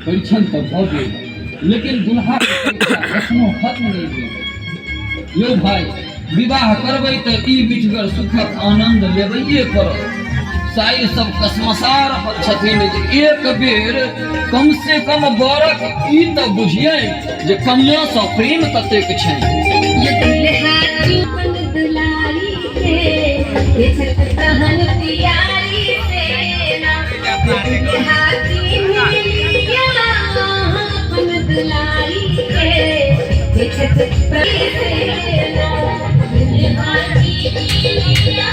परिछन तऽ भऽ गेल, लेकिन दुल्हाके परीक्षा एखनो खत्म नहि भेल। यौ भाइ, विवाह करबै तऽ ई मिठगर सुखक आनंद लेबैये पड़त। साइर सब कसमसा रहल छथिन जे एक बेर कम से कम बरक ई तऽ बुझियै जे कन्यासँ प्रेम कतेक छनि। ये दुल्हा चुपन दुलारी के, ये छत तहन प्यारी से ना। ये दुल्हा चिन्ह लिया अपन दुलारी के, ये छत प्यारी से ना। दुल्हा चिन्ह लिया।